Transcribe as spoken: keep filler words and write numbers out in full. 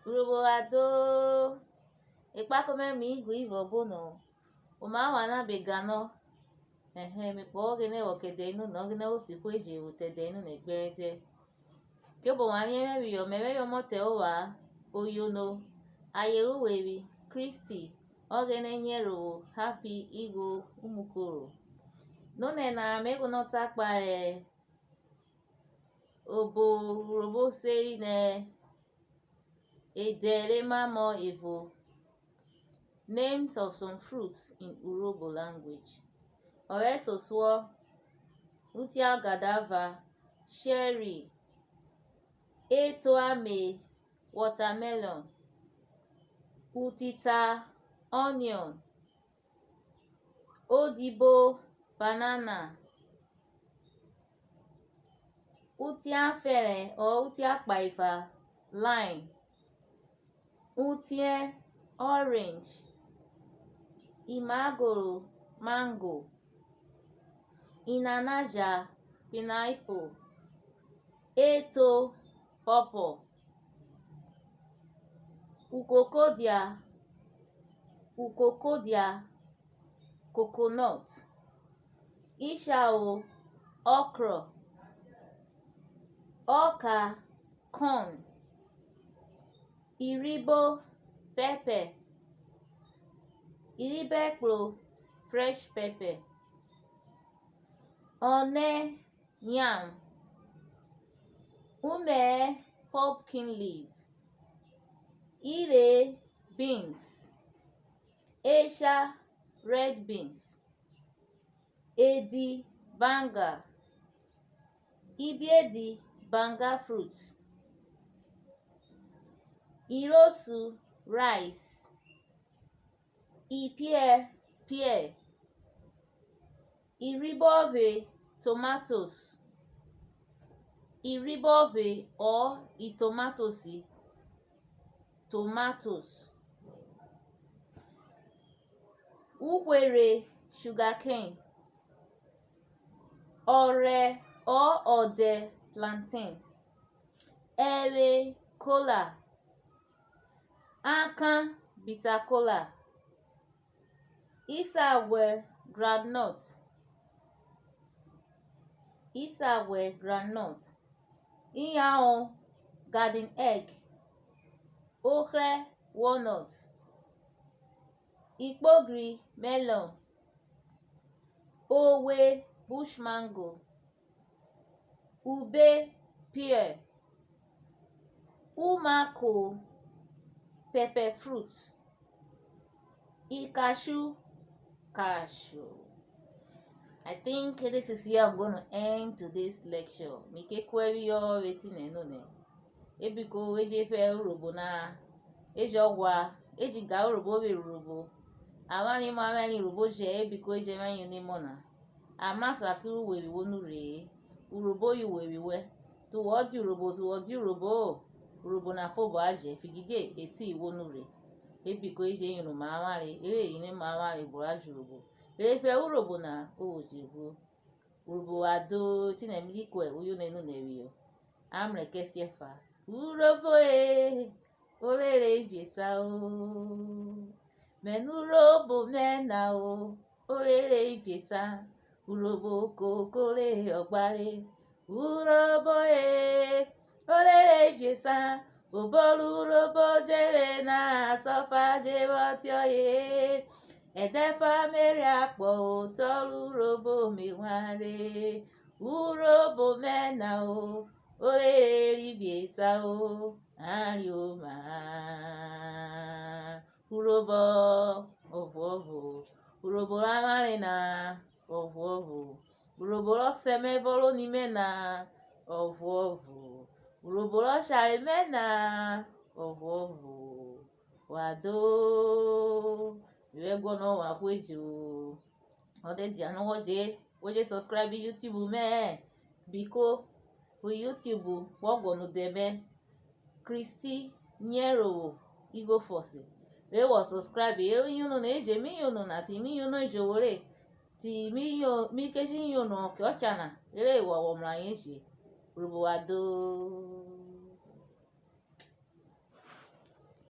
Urhobo wa do. Ekpako mẹ mi gu ivẹ obo no, oma wan na be ganọ. Ẹhẹn, mi kpọ Ọghẹnẹ vwọ kẹ ẹdẹ inu na, Ọghẹnẹ vwo si ihwo eje vwo te ẹdẹ inu na ẹgbẹrẹdẹ. Kirobo wan riẹn mẹ phiyọ, mẹvwẹ yẹ ọmọtẹ ovwan, oyono, aye rẹ uwevwi, Kristi, Ọghẹnẹ nyẹrhovwo, Happy Igho Umukoro. Nonẹna, me guọnọ ta kpahen obo ro vwo seri nẹ edẹ rẹ emamọ evo. Names of some fruits in Urhobo language. Ọrẹsosuọ, utiagadava, cherry, eto ame, watermelon, utita, onion, odibo, banana, utianfẹrẹ or utiakpaifa, lime, utiẹn, orange, imagoro, mango, inanaja, pineapple, eto, pawpaw, ukokodia, ukokodia, coconut, ishao, okra, ọka, corn, irhibo, pepper, irhibo ẹkpro, fresh pepper, ọnẹ, yam, umẹ, pumpkin leaf, irhe, beans, esha, red beans, edi, banga, ibiedi, banga fruit, irosu, rice, ipiẹ, pear, irhibo ọvwe, tomatoes, irhibo ọvwe or itomatosi, tomatoes, uhwerhe, sugarcane, ọrhẹ or ọdẹ, plantain, ẹvwe, kola, akan, bitter kola, isaghwẹ, groundnut, isaghwẹ, groundnut, iyanrọn, garden egg, ohrẹ, walnut, ikpogri, melon, owe, bush mango, ube, pear, umako, pepper fruit, ikashu, cashew. I think this is where I'm going to end today's lecture. Mi ke kuẹ phiyọ vwẹ etinẹ nonẹ. E biko, e je vwẹ Urhobo na, e jẹ ọghwa, e ji ga Urhobo vwẹ Urhobo. Avwanre mu avwanre Urhobo jẹ, e biko, e jẹ avwanre yono emọ na. A mrasa kiri uwevwi wo nurhe-e, Urhobo yẹ uwevwi wẹ. Tu wọ dia Urhobo, tu wọ dia Urhobo-o, Urhobo na fobọ a jẹ, fikiridie etiyin wo nurhe. E biko, e je yono oma avwanre, e re yono emọ avwanre obo ra jẹ Urhobo. Re vwẹ Urhobo na, o vwo je vwo. Urhobo wa do, etinẹ mi ri kuẹ uyono enu nẹ phiyọ. A mrẹ kẹ siẹfa. Urhobo e, orere ivie sa o. Mẹ nẹ Urhobo mẹ na o, orere ivie sa. Urhobo koko re ọgbare. Urhobo e, orere ivie sa. Obo rẹ Urhobo je vwe na, sọfa je vwọ tiọye. Ẹdẹfa me rhe akpọ, otọ rẹ Urhobo me wanre. Urhobo mẹ na o, orere rivie sa o, a rioma. Urhobo ọvuọvo, Urhobo rẹ avwanre na ọvuọvo, Urhobo rẹ ọsẹ mẹ vẹ oni mẹ na ọvuọvo, Urhobo rẹ ọshare mẹ na ọvuọvo. Wa do, mi vwẹ ẹguọnọ ovwan hwe eje o. Ọ de dianẹ wọ je, wo je subscribe YouTube mẹ-ẹ, biko, ru YouTube wọ guọnọ odẹ mẹ, Christy Nierogho Igho Force, re wọ subscribe, e ru iyono na eje mi yono na, te mi yono jovwo re, te mi yo, mi ke ji yono ọke ọcha na, rere wọ, wọ mrẹ ayen eje. Urhobo wa do.